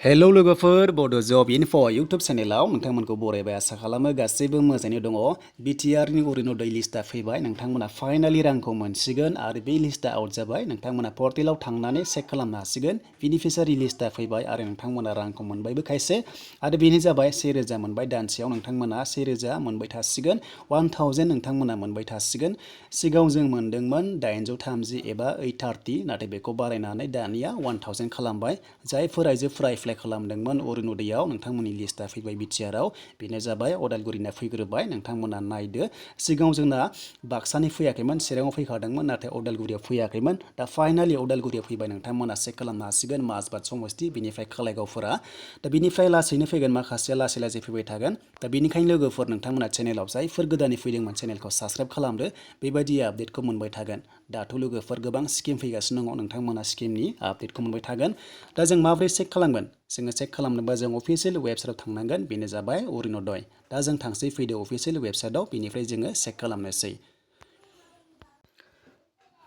Hello लोगोफोर बड' जब enough' YouTube चेनेलाव नोंथांमोनखौ बरायबाय आसा खालामो गासैबो मोजाङै दङ। BTR नि अरुनोदय लिस्टआ फैबाय, नोंथांमोना फाइनाली रांखौ मोनसिगोन आरो बे लिस्टआ आउट जाबाय। नोंथांमोना पर्टेलाव थांनानै चेक खालामनो हासिगोन। बेनिफिसारि लिस्टआ फैबाय आरो नोंथांमोना रांखौ मोनबायबो खायसे आरो बेनो जाबाय 1000 मोनबाय। दानसेयाव नोंथांमोना 1000 मोनबाय थासिगोन, 1000 नोंथांमोना मोनबाय थासिगोन। सिगाङाव जों मोनदोंमोन 830 एबा 830, नाथाय बेखौ बारायनानै दानिया 1000 खालामबाय। जायफोर आइजोफोरा एप्लाइ खालामदोंमोन अरुनोदयआव, नोंथांमोननि लिस्टआ फैबाय BTRआव। बेनो जाबाय अदालगुरिना फैग्रोबाय। नोंथांमोना नायदो, सिगाङाव जोंना बाक्सानि फैयाखैमोन, चिराङाव फैखादोंमोन, नाथाय अदालगुरियाव फैयाखैमोन। दा फाइनालि अदालगुरियाव फैबाय। नोंथांमोना चेक खालामनो हासिगोन। माजबाद समस्ति, बेनिफ्राय खालायगावफोरा। दा बेनिफ्राय लासैनो फैगोन, माखासेया लासै लासै फैबाय थागोन। दा बेनिखायनो लोगोफोर, नोंथांमोना चेनेलाव जायफोर गोदानै फैदोंमोन चेनेलखौ साबस्क्राइब खालामदो। बेबायदि आपडेटखौ मोनबाय थागोन। दाथ' लोगोफोर गोबां स्किम फैगासिनो दङ, नोंथांमोना स्किमनि आपडेटखौ मोनबाय थागोन। दा जों माबोरै चेक खालामगोन? जोङो चेक खालामनोबा जों अफिसियेल वेबसाइटआव थांनांगोन। बेनो जाबाय अरुनोदय। दा जों थांसै, फैदो अफिसियेल वेबसाइटआव, बेनिफ्राय जोङो चेक खालामनोसै।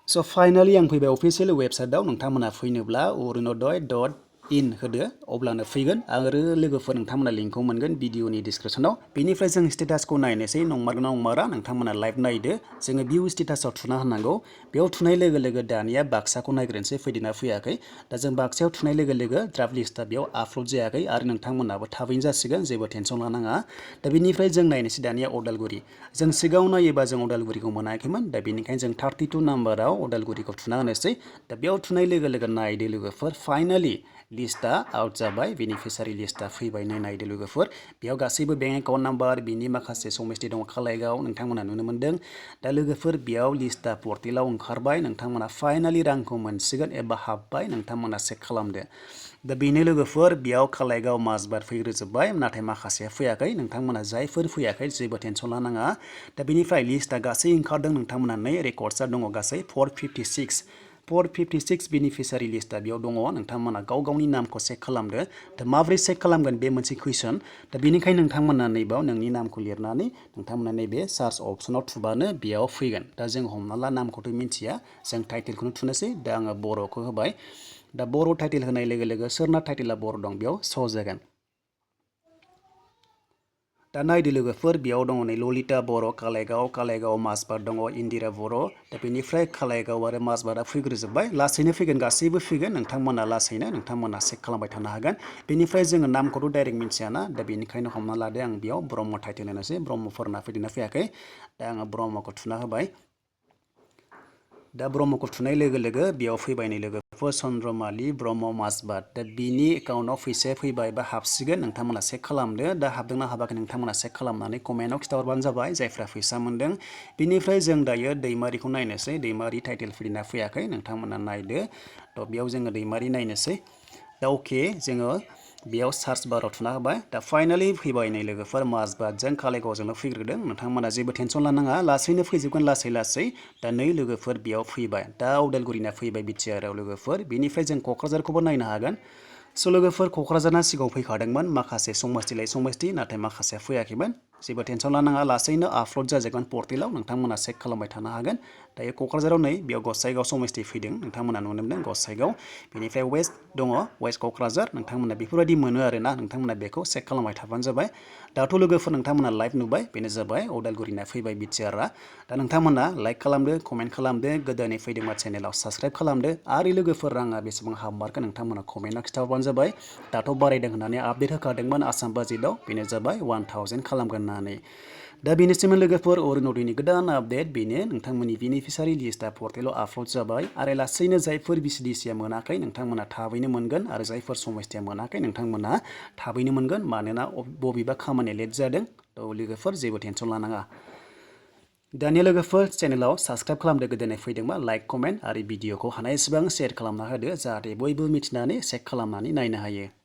स' फाइनालि आं फैबाय अफिसियेल वेबसाइटआव। नोंथांमोना फैनोब्ला orunodoi.in होदो, अब्लानो फैगोन। आरो लोगोफोर, नोंथांमोना लिंकखौ मोनगोन भिडिअनि डिसक्रिपसनाव। बेनिफ्राय जों स्टेटासखौ नायनोसै, नंमारगोना नंमारा। नोंथांमोना लाइभ नायदो। जोङो भिउ स्टेटासआव थुना होनांगौ। बेयाव थुनाय लोगो लोगो दानिया बाक्साखौ नायग्रोनोसै, फैदोंना फैयाखै। दा जों बाक्सायाव थुनाय लोगो लोगो ड्राफ्ट लिस्टआ बेयाव आपल'ड जायाखै आरो नोंथांमोनाबो थाबैनो जासिगोन, जेबो टेनसन लानाङा। दा बेनिफ्राय जों नायनोसै दानिया अदालगुरि। जों सिगाङाव नायोबा जों अदालगुरिखौ मोनाखैमोन। दा बेनिखायनो जों 32 नाम्बाराव अदालगुरिखौ थुना होनोसै। दा बेयाव थुनाय लोगो लोगो नायदो लोगोफोर, फाइनालि लिस्टआ आउट जाबाय। बेनिफिसारि लिस्टआ फैबाय। नायदो लोगोफोर, बेयाव गासैबो बेंक एकाउन्ट नाम्बार, बिनि माखासे समस्ति दङ, खालायगाव, नोंथांमोना नुनो मोन्दों। दा लोगोफोर, बेयाव लिस्टआ पर्टेलाव ओंखारबाय। नोंथांमोना फाइनालि रांखौ मोनसिगोन एबा हाबबाय। नोंथांमोना चेक खालामदो। दा बेनो लोगोफोर, बेयाव खालायगाव माजबाद फैग्रोजोब्बाय, नाथाय माखासेया फैयाखै। नोंथांमोना जायफोर फैयाखै, जेबो टेनसन लानाङा। दा बेनिफ्राय लिस्टआ गासै ओंखारदों। नोंथांमोना नै रेकर्डसआ दङ गासै 456 बेनिफिसारि लिस्टआ बेयाव दङ। नोंथांमोना गाव गावनि नामखौ चेक खालामदो। दा माबोरै चेक खालामगोन, बे मोनसे कुइसन। दा बेनिखायनो नोंथांमोना नैबाव नोंनि नामखौ लिरनानै नोंथांमोना नैबे सार्च अप्सनाव थुबानो बेयाव फैगोन। दा जों हमना ला नामखौथ' मिन्थिया, जों टाइटेलखौनो थुनोसै। दा आङो बर'खौ होबाय। दा बर' टाइटेल होनाय लोगो लोगो सोरना टाइटेला बर' दं बेयाव श' जागोन। दा नायदो लोगोफोर, बेयाव दङ नै ललिता बर', कालायगाव माजबाद दङ, इन्दिरा बर'। दा बेनिफ्राय कालायगाव आरो माजबादा फैग्रोजोब्बाय। लासैनो फैगोन, गासैबो फैगोन। नोंथांमोना लासैनो नोंथांमोना चेक खालामबाय थानो हागोन। बेनिफ्राय जोङो नामखौथ' डाइरेक्ट मिन्थियाना, दा बेनिखायनो हमना लादो आं बेयाव ब्रह्म टाइटेल होनोसै। ब्रह्मफोरना फैदोंना फैयाखै? दा आङो ब्रह्मखौ थुना होबाय। दा ब्रह्मखौ थुनाय लोगो लोगो बेयाव फैबाय नै लोगोफोर, चन्द्रमालि ब्रह्म माजबाद। दा बिनि एकाउन्टआव फैसाया फैबाय बा हाबसिगोन। नोंथांमोना चेक खालामदो। दा हाबदोंना हाबाखै नोंथांमोना चेक खालामनानै कमेन्टआव खिन्थाहरबानो जाबाय, जायफ्रा फैसा मोन्दों। बेनिफ्राय जों दायो दैमारिखौ नायनोसै। दैमारि टाइटेल फैदोंना फैयाखै नोंथांमोना नायदो। थ' बेयाव जोङो दैमारि नायनोसै। दा अके, जोङो बेयाव सार्च बाराव थुना होबाय। दा फाइनालि फैबाय नै लोगोफोर, माजबादजों कालायगावजोंल' फैग्रोदों। नोंथांमोना जेबो टेनसन लानाङा, लासैनो फैजोबगोन, लासै लासै। दा नै लोगोफोर, बेयाव फैबाय। दा अदालगुरिना फैबाय BTRआव लोगोफोर। बेनिफ्राय जों क'क्राझारखौबो नायनो हागोन। स' लोगोफोर, क'क्राझारना सिगाङाव फैखादोंमोन, माखासे समस्ति लायै समस्ति, नाथाय माखासेया फैयाखैमोन। जेबो टेनसन लानाङा, लासैनो आपल'ड जाजोबगोन पर्टेलाव। नोंथांमोना चेक खालामबाय थानो हागोन। दायो क'क्राझाराव नै बेयाव गसाइगाव समस्ति फैदों। नोंथांमोना नुनो मोन्दों गसाइगाव। बेनिफ्राय वेस्ट दङ, वेस्ट क'क्राझार। नोंथांमोना बेफोरबायदि मोनो आरोना, नोंथांमोना बेखौ चेक खालामबाय थाबानो जाबाय। दाथ' लोगोफोर, नोंथांमोना लाइभ नुबाय। बेनो जाबाय अदालगुरिना फैबाय BTRआ। दा नोंथांमोना लाइक खालामदो, कमेन्ट खालामदो, गोदानै फैदोंबा चेनेलाव साबस्क्राइब खालामदो। आरो लोगोफोर, राङा बेसेबां हाबमारखो नोंथांमोना कमेन्टआव खिन्थाहरबानो जाबाय। दाथ' बारायदों होननानै आपडेट होखादोंमोन आसाम बाजेटआव, बेनो जाबाय 1000 खालामगोन होननानै। दा बेनिसिम लोगोफोर, अरुनोदयनि गोदान आपडेट बेनो। नोंथांमोननि बेनिफिसारि लिस्टआ पर्टेलाव आपल'ड जाबाय। आरो लासैनो जायफोर BCDCआ मोनाखै, नोंथांमोना थाबैनो मोनगोन। आरो जायफोर समस्तिया मोनाखै, नोंथांमोना थाबैनो मोनगोन। मानोना बबेबा खामानिया लेट जादों। थ' लोगोफोर, जेबो टेनसन लानाङा। दानिया लोगोफोर, चेनेलाव साबस्क्राइब खालामदो। गोदानै फैदोंबा लाइक, कमेन्ट आरो भिडिअखौ हानाय एसेबां शेयार खालामना होदो, जाहाथे बयबो मिथिनानै चेक खालामनानै नायनो हायो।